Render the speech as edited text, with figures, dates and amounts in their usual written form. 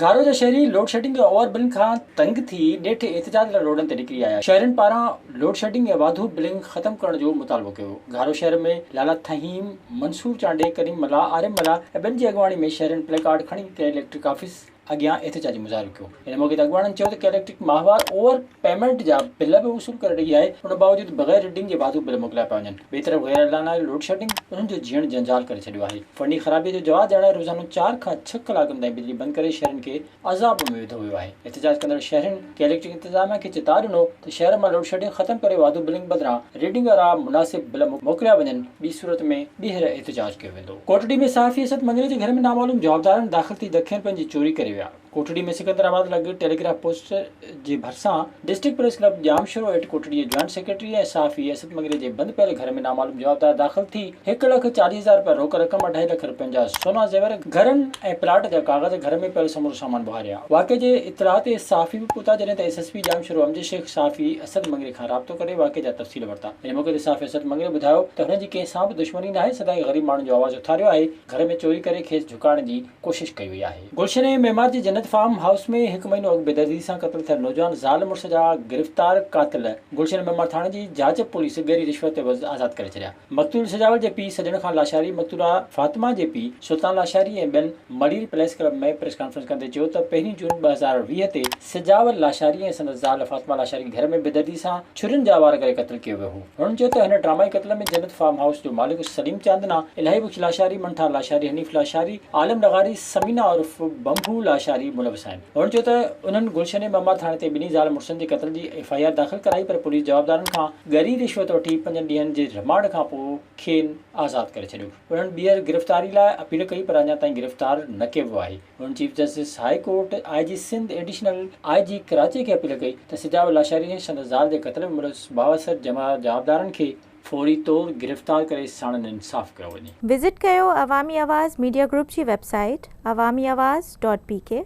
گهارو جا شهري load shedding ۽ over billing کان تنگ ٿي نيٺ احتجاج لاء روڊن تي نڪري آيا. شهرين پاران لوڊشيڊنگ ۽ واڌو بلنگ ختم ڪرڻ جو مطالبو ڪيو. گهارو شهر ۾ لالا ٿهيم، منصور چانڊيي، ڪريم ملاح، عارب ملاح ۽ ٻين جي اڳواڻي ۾ شهرين پلي ڪارڊ کڻي ڪي اليڪٽرڪ آفيس اڳيان احتجاجي مظاهرو ڪيو. ان موقعي تي اڳواڻن چيو ته ڪي اليڪٽرڪ ماهوار اوور پيمينٽ جا بل به وصول ڪري رهي آهي ان باوجود بغير ريڊنگ جي واڌو بل موڪليا پيا وڃن. ٻئي طرف غير اعلانيل لوڊشيڊنگ انهن جو جيئڻ جنجال ڪري ڇڏيو آهي. فني خرابي جو جواز ڄاڻائي روزانو چار کان ڇهه ڪلاڪن تائين بجلي بند ڪري شهرين کي عذاب ۾ وڌو ويو آهي. احتجاج ڪندڙ شهرين ڪي اليڪٽرڪ انتظاميا کي چتاء ڏنو ته شهر مان لوڊشيڊنگ ختم ڪري واڌو بلنگ بدران ريڊنگ وارا مناسب بل موڪليا وڃن ٻي صورت ۾ ٻيهر احتجاج ڪيو ويندو. ڪوٽڙي ۾ صحافي اسد مڱريي جي گهر ۾ نامعلوم جوابدارن داخل ٿي لکين رپين جي چوري ڪري ويا. ڪوٽڙي ۾ سڪندر آباد لڳ ٽيليگراف پوسٽ جي ڀرسان ڊسٽرڪٽ پريس ڪلب ڄامشورو هيٺ ڪوٽڙي جي جوائنٽ سيڪريٽري ۽ صحافي اسد مڱريي جي بند پيل گهر ۾ نامعلوم جوابدار داخل ٿي 1,40,000 رپيا روڪ رقم، اڍائي لک رپين جا سونا زيور، گهرن ۽ پلاٽ جا ڪاغذ، گهر ۾ پيل سمورو سامان ٻهاريا. واقعي جي اطلاع تي صحافي به پهتا جڏهن ته S S P Jamshoro Amjad Shaikh صحافي اسد مڱريي کان رابطو ڪري واقعي جا تفصيل ورتا. ان موقعي تي صحافي اسد مڱريي ٻڌايو ته هن جي ڪنهن سان به دشمني ناهي سدائين غريب ماڻهن جو آواز اٿاريو آهي، گهر ۾ چوري ڪري کيس جهڪائڻ جي ڪوشش ڪئي وئي آهي. گلشن معمار جي جنت فارم هائوس ۾ هڪ مهينو اڳ بيدردي سان قتل ٿيل نوجوان زال مڙس جا گرفتار قاتل گلشن معمار ٿاڻي جي جاچ پوليس ڳري رشوت عيوض آزاد ڪري ڇڏيا. مقتول سجاول جي پيء سڄڻ خان لاشاري، مقتوله فاطمه جي پيء سلطان لاشاري ۽ ٻين Malir press club ۾ press conference ڪندي چيو ته پهرين جون 2020 تي سجاول لاشاري ۽ سندس زال فاطمه لاشاري کي گهر ۾ بيدردي سان ڇرين جا وار ڪري قتل ڪيو ويو هو. هنن چيو ته هن ڊرامائي قتل ۾ جنت فارم هائوس جو مالڪ سليم چاندنا، الاهي بخش لاشاري، منٺار لاشاري، حنيف لاشاري، عالم لغاري، ثمينه عرف بمڀو لاشاري ملوث آهن. هنن چيو ته انهن گلشن معمار ٿاڻي تي ٻنهي زال مڙسن جي قتل جي ايف I R داخل ڪرائي پر پوليس جوابدارن کان ڳري رشوت وٺي پنجن ڏينهن جي رمانڊ کانپوء کين آزاد ڪري ڇڏيو. انهن ٻيهر گرفتاري لاء اپيل ڪئي پر اڃا تائين گرفتار نه ڪيو ويو آهي. هن chief justice high court, I G Sindh, additional I G Karachi کي اپيل ڪئي ته سجاول لاشاري ۽ سندس زال جي قتل ۾ ملوث بااثر جوابدارن کي فوري طور گرفتار ڪري ساڻن انصاف ڪيو وڃي. وزٽ ڪيو عوامي آواز ميڊيا گروپ جي website Awami Awaz dot P K.